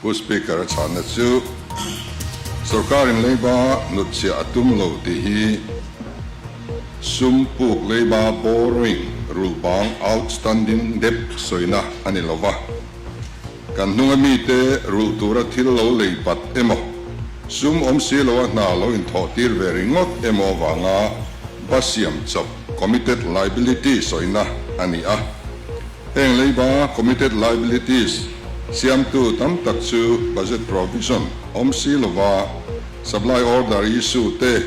Pu Speaker a chhanna chu sorkarin leiba hnutchhiah a tum lo tih hi sum puk leiba borrowing rulhbang outstanding debt sawina a ni lo va. Kan hnunga mite rulh tura thil lo lei pat emaw, sum awm si loa hna lo inthawh tir ve ringawt emaw avanga ba siam chawp committed liability sawina a ni a. Heng leiba committed liabilities siamtu tam tak chu budget provision awm si lova supply order issue te,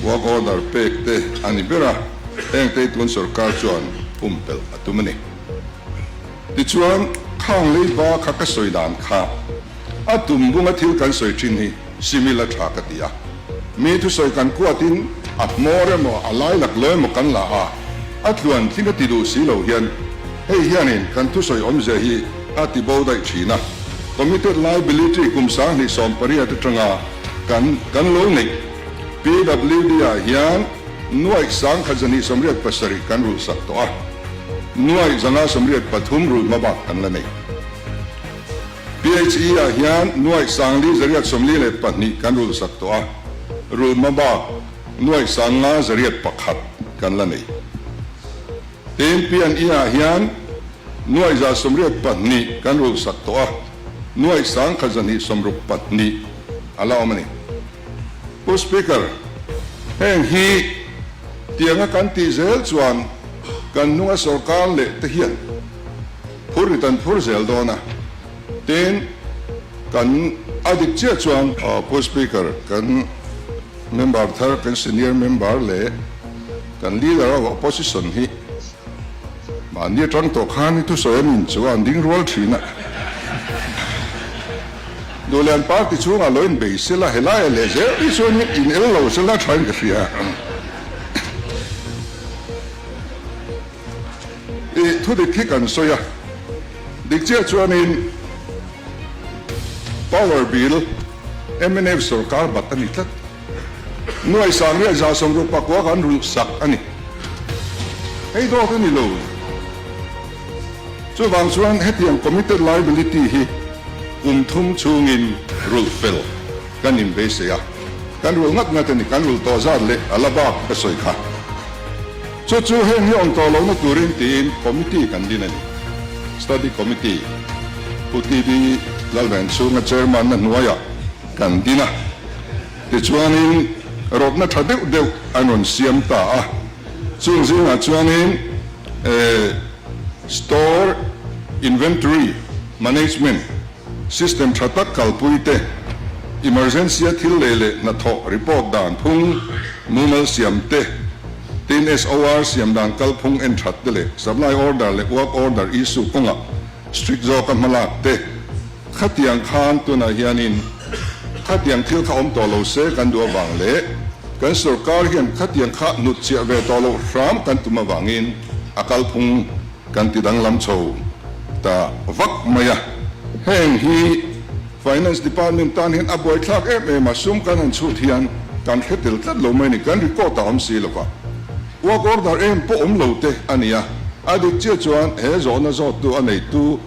work order pek te a ni ber a, heng te tun sorkar chuan pumpelh a tum a ni. Tichuan, khang leiba kha ka sawi dan kha a tum bunga thil kan sawi thin hi simil a tha ka ti a. Mi thusawi kan kuatin a hmawr emaw a lai laklawh emaw kan la a, a tluan tling a ti duh si lo hian hei hianin kan thusawi awmzia hi a ti bo daih thin a. Committed liability kum 2018 atanga kan kan lo neih PWD ah hian nuaih 1287 kan rulhsak tawh a, nuaih 583 rulh hmabak kan la nei. PHE ah hian nuaih 4842 kan rulhsak tawh a, rulh hmabak nuaih 5101 kan la nei. Tin, P&E ah hian nuaih 182 kan rulhsak tawh a, nuaih 1262 a la awm a ni. Pu Speaker, heng hi tianga kan tih zel chuan kan hnunga sorkar leh te hian phur rit an phur zel dawn a, tin kan a dik chiah chuan. Pu Speaker, kan member thar, kan senior member leh kan leader of opposition hi mahni atang tawh khan i thusawi an inchuh a, an ding rual thin a. Duhlian party chhungah lo inbei sela, helai ah leh zel hi chuan in el lo sela thain ka hria. I thu dik hi kan sawi a, dik chiah chuanin power bill mnf sorkar bat a ni tlat. Nuai sangriat 169 kan rulh sak a ni. Hei dawt a ni lo. Chuvang chuan hetiang committed liability hi kum thum chhungin rulh fel kan inbeisei a, kan rulh ngat ngat a ni, kan rulh tawh zat leh a la bak ka sawi kha. Chu chu heng hi awm tawh lohna turin tiin committee kan din a ni, study committee. Pu TB Lalvenchhunga chairman na hnuaiah kan din a, tichuanin rawtna tha deuh deuh an rawn siam ta a, chung zingah chuanin, Store Inventory Management System tha tak kalpui te, Emergency-a thil lei leh hnathawh report dan phung mumal siam te, tin SOR siam dan kalphung en that te leh Supply Order leh Work Order issue kawngah strict zawka hmalak te, Khatiang khan tunah hianin khatiang thil kha awm tawh lo se kan duh avang leh kan sorkar hian khatiang kha hnutchhiah ve tawh loh hram kan tum avangin a kalphung kan ti danglam chho ta vak mai a. Heng hi Finance Department tan hian a buaithlak em em a, sum kan han chhut hian kan hre tel tlat lo mai a ni, kan record a awm si lo va. Work order em pawh awm lo te a ni a, a dik chiah chuan he zawhna zawttu a neitu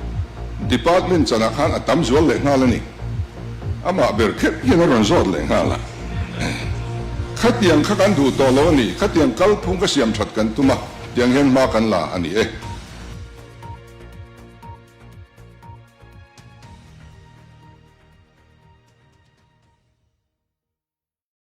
Department chanah khan a tam zual leh nghal a ni. Amah ber kher hian a rawn zawt leh nghal a. Khatiang kha kan duh tawh lo a ni, khatiang kalphung ka siam that kan tum a, tiang hian hma kan la a ni e.